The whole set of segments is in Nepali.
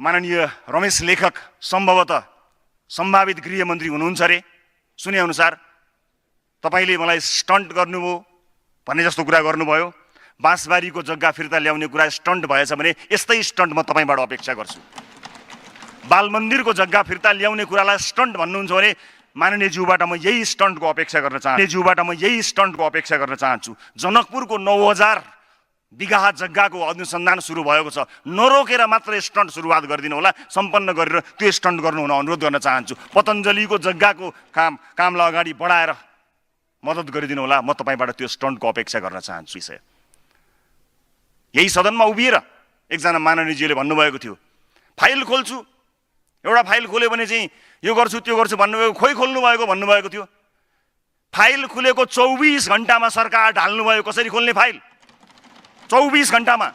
माननीय रमेश लेखक सम्भवतः सम्भावित गृहमन्त्री हुनुहुन्छ रे। सुने अनुसार तपाईले मलाई स्टन्ट गर्नुभयो भन्ने जस्तो कुरा गर्नुभयो। बाँसबारीको जग्गा फिर्ता ल्याउने कुरा स्टन्ट भएछ भने यस्तै स्टन्ट म तपाईबाट अपेक्षा गर्छु। बालमन्दिरको जग्गा फिर्ता ल्याउने कुरालाई स्टन्ट भन्नुहुन्छ भने माननीय ज्यूबाट म यही स्टन्टको अपेक्षा गर्न चाहन्छु। जनकपुरको 9000 बिघा जग्गाको अनुसन्धान सुरु भएको छ। नरोकेर मात्र स्टन्ट सुरुवात गरिदिनु होला, सम्पन्न गरेर त्यो स्टन्ट गर्नु हुन अनुरोध गर्न चाहन्छु। पतञ्जलिको जग्गाको कामलाई अगाडि बढाएर मद्दत गरिदिनु होला। म तपाईबाट त्यो स्टन्टको अपेक्षा गर्न चाहन्छु। यही सदनमा उभिएर एकजना माननीयजीले भन्नुभएको थियो, फाइल खोल्छु, एउटा फाइल खोल्यो भने चाहिँ यो गर्छु त्यो गर्छु भन्नुभएको, खोइ खोल्नु भएको भन्नुभएको थियो। फाइल खुलेको 24 घण्टामा सरकार ढाल्नुभयो। कसरी खोल्ने फाइल? 24 घण्टामा।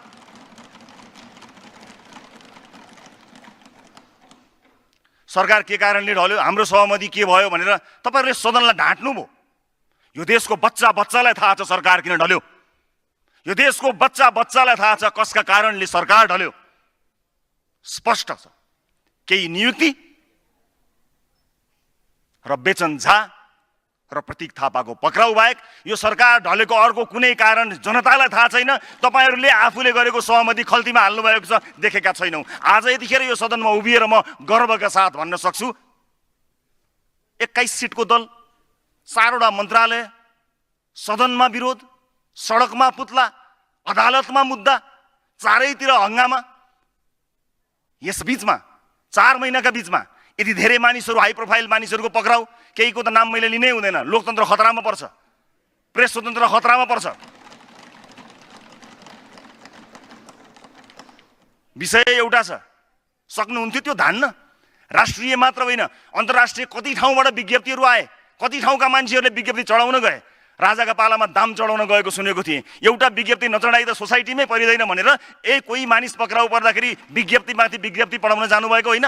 सरकार के कारणले ढल्यो, हाम्रो सहमति के भयो भनेर तपाईहरुले सदनलाई ढाँट्नुभयो। यो देशको बच्चालाई थाहा छ सरकार किन ढल्यो। यो देशको बच्चालाई थाहा छ कसका कारणले सरकार ढल्यो। स्पष्ट छ। केही नियुक्ति र बेचन झा र प्रतीक थापाको पक्राउ बाहेक यो सरकार ढलेको अर्को कुनै कारण जनतालाई थाहा छैन। तपाईहरुले आफूले गरेको सहमति खल्तीमा हाल्नु भएको छ, देखेका छैनौं। आज यतिखेर यो सदनमा उभिएर म गर्वका साथ भन्न सक्छु, 21 सिटको दल, 4 वटा मन्त्रालय, सदनमा विरोध, सडकमा पुतला, अदालतमा मुद्दा, चारैतिर हंगामा। यस बीचमा 4 महिनाका बीचमा यति धेरै मानिसहरू, हाई प्रोफाइल मानिसहरूको पक्राउ, केहीको त नाम मैले लिनै हुँदैन। लोकतन्त्र खतरामा पर्छ, प्रेस स्वतन्त्र खतरामा पर्छ। विषय एउटा छ, सक्नुहुन्थ्यो त्यो धान्न। राष्ट्रिय मात्र होइन, अन्तर्राष्ट्रिय कति ठाउँबाट विज्ञप्तिहरू आए, कति ठाउँका मान्छेहरूले विज्ञप्ति चढाउन गए। राजाका पालामा दाम चढाउन गएको सुनेको थिएँ। एउटा विज्ञप्ति नचढाइ त सोसाइटीमै परिदैन भनेर कोही मानिस पक्राउ पर्दाखेरि विज्ञप्तिमाथि विज्ञप्ति पढाउन जानुभएको होइन।